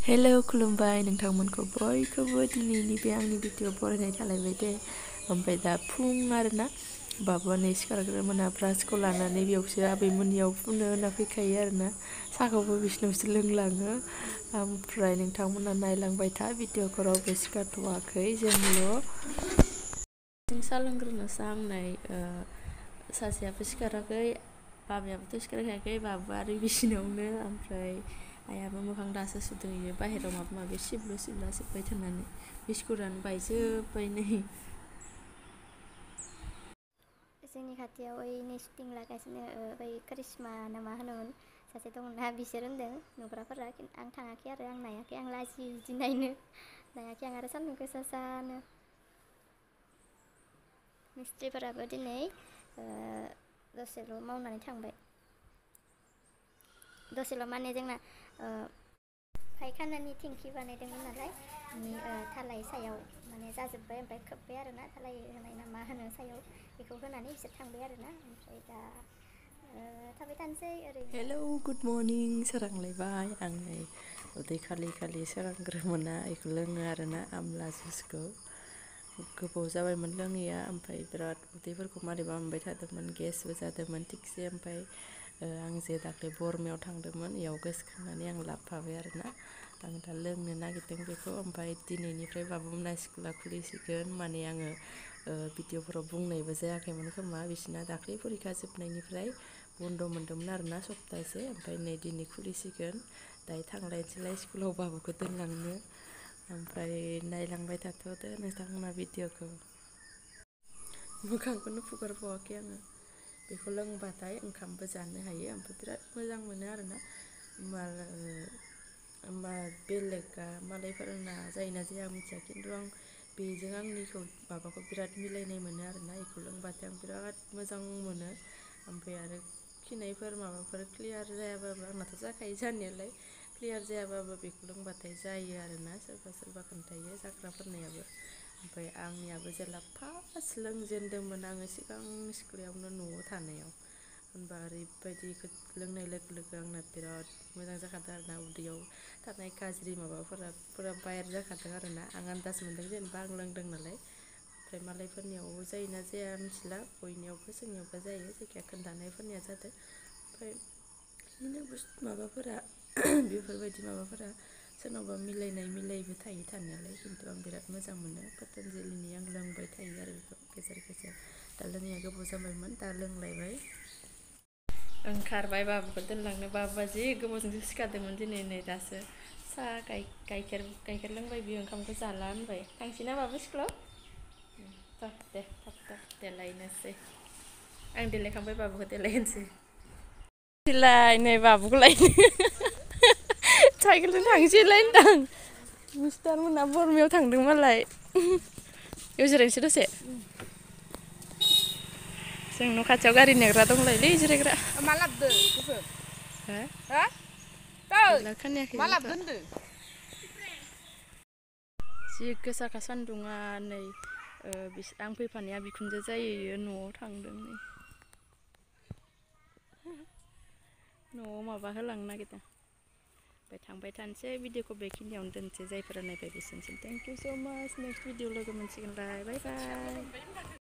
Hello खुलुमबाय नोंथांमोनखौ बयखौबो दिनैनि बे आंनि भिडिअ बरायनाय थालायबाय दे। ओमफ्राय दा फुं आरोना बाबुआ नै सिखारग्रोमोना ब्रासखौ लानानै बेयावसो आबैमोननियाव फुनो होना फैखायो आरोना साहाखौबो बिसिनावसो लोंलाङो। ओमफ्राय नोंथांमोना नायलांबाय था भिडिअखौ रावबो सिखारथ'वाखै जोंल'। जों साहा लोंग्रोनोसो आंनाय सासेयाबो सिखाराखै बाबायाबोथ' सिखारखायाखै बाबुआ आरो बिसिनावनो। ओमफ्राय आइयाबो मोखां दासो सुदों इयो बाहेरायाव माबा माबि सिबलु सिबला सिबबाय थानानै बिस्कुटानो बायजोब्बाय नै। जोंनि खाथियाव ओइनै शुटिं लागासिनो बै करिश्मा ना मा होनोमोन सासे दंना बिसोर होनदों नुग्राफोरा आं थाङाखै आरो आं नायाखै आं लाजियो बिदि नायाखै आं आरो सान्दुं गोसानो। मिस्ट्रिफोराबो दिनै दसेल' मावनानै थांबाय। दसेल' माने जोंना फायखानानि टेंखि बानायदोंमोन नालाय धालाय सायाव माने जाजोब्बाय ओमफ्राय खोब्बाय आरोना धालाय होनाय ना मा होनो सायाव बेखौ होनानै बिसोर थांबाय आरोना ओमफ्राय दा थाबाय थानोसै ओरैनो। हेलौ गुड मर्निं सोरांलायबाय आं नै उदै खालि खालि सोरांग्रोमोना बेखौ लोङो आरोना आमला जुसखौ गोबाव जाबायमोन लोङैया। ओमफ्राय बिराद उदैफोरखौ मारैबा मोनबाय थादोंमोन गेसबो जादोंमोन थिगसे। ओमफ्राय आं जे दाख्लै बरमायाव थांदोंमोन इयाव गोसोखांनानै आं लाबोफाबाय आरोना आं दा लोंनो नागिरदों बेखौ। ओमफ्राय दिनैनिफ्राय बाबुमोना स्कुला खुलिसिगोन माने आङो भिडिअफोराव बुंनायबो जायाखैमोन खोमा बिसिना दाख्लै फरिखा जोबनायनिफ्राय बन्द' मोन्दोंमोन आरोना सप्तासे। ओमफ्राय नै दिनै खुलिसिगोन दायो थांलायनोसैलाय स्कुलाव बाबुखौ दोनलांनो। ओमफ्राय नायलांबाय थाथ'दो नोंथांमोना भिडिअखौ। मोखांखौनो फुगारबावाखै आङो बेखौ लोंबाथाय ओंखामबो जानो हायो ओमफ्राय बिराद मोजां मोनो आरोना। होमबा बेलेगा मालायफोरना जायोना जाया मिथिया खिन्थु आं बेजों आंनिखौ माबाखौ बिराद मिलायनाय मोनो आरोना बेखौ लोंबाथाय आं बिराद मोजां मोनो। ओमफ्राय आरो खिनायफोर माबाफोर क्लियार जायाबाबो आंनाथ' जाखायो जानायालाय क्लियार जायाबाबो बेखौ लोंबाथाय जायो आरोना सोरबा सोरबा खोन्थायो जाग्राफोरनियाबो। ओमफ्राय आंनियाबो जेला फार्स्ट लोंजेनदोंमोन आङो सिगां सिख्लायावनो न'आव थानायाव होनबा ओरैबायदि लोंनाय लोगो लोगो आंना बिराद मोजां जाखादों आरोना उदैयाव थानाय गाज्रि माबाफोरा फुरा बाहेर जाखादों आरोना। आं आन्दाज मोन्दों जेनेबा आं लोंदों नालाय। ओमफ्राय मालायफोरनियाव जायोना जाया मिथिला बयनियावबो सोरनियावबा जायो जायखिया खोन्थानायफोरनिया जादों। ओमफ्राय बिदिनो माबाफोरा बेफोरबायदि माबाफोरा सोरनावबा मिलायनाय मिलायैबो थायो थानायालाय खिन्थु आं बिराद मोजां मोनो पतन्जलिनि आं लोंबाय थायो आरो बेखौ गेजेर गेजेर। दा लोङैया गोबाव जाबायमोन दा लोंलायबाय। ओंखारबाय बाबुखौ दोनलांनो बाबुआ जि गोबावजोंसो सिखारदोंमोन दिनै नै दासो साहा गाइखेर लोंबाय बियो ओंखामखौ जाला होनबाय। थांसै ना बाबु स्कुलाव दे थाब देलायनोसै आं देलायखांबाय बाबुखौ देलायहोनोसै। सिलाय नै बाबुखौ लायनो साइकेलजों थांसैलाय होनदां मिस्टार मोना बरमायाव थांदों मालाय बेयाव जिरायनोसै दसे। जों न' खाथियाव गारि नेग्रा दंलायलै जिरायग्रा। मा लाबोदो बेखौ गैला खोनायाखै मा लाबोदो होनदो जि गोसाखा सान्दुङा नै आं फैफानाया बिखुनजो जायो इयो न'आव थांदों नै न'आव माबा होलांनो नागिरदों। ओमफ्राय थांबाय थानोसै भिडिअखौ बेखिनियावनो दोनसै जायफोरा नायबाय बिसोरनिसिम थेंक इउ स' माच नेक्स्ट भिडिअ लोगो मोनसिगोनलाय बाय बाय।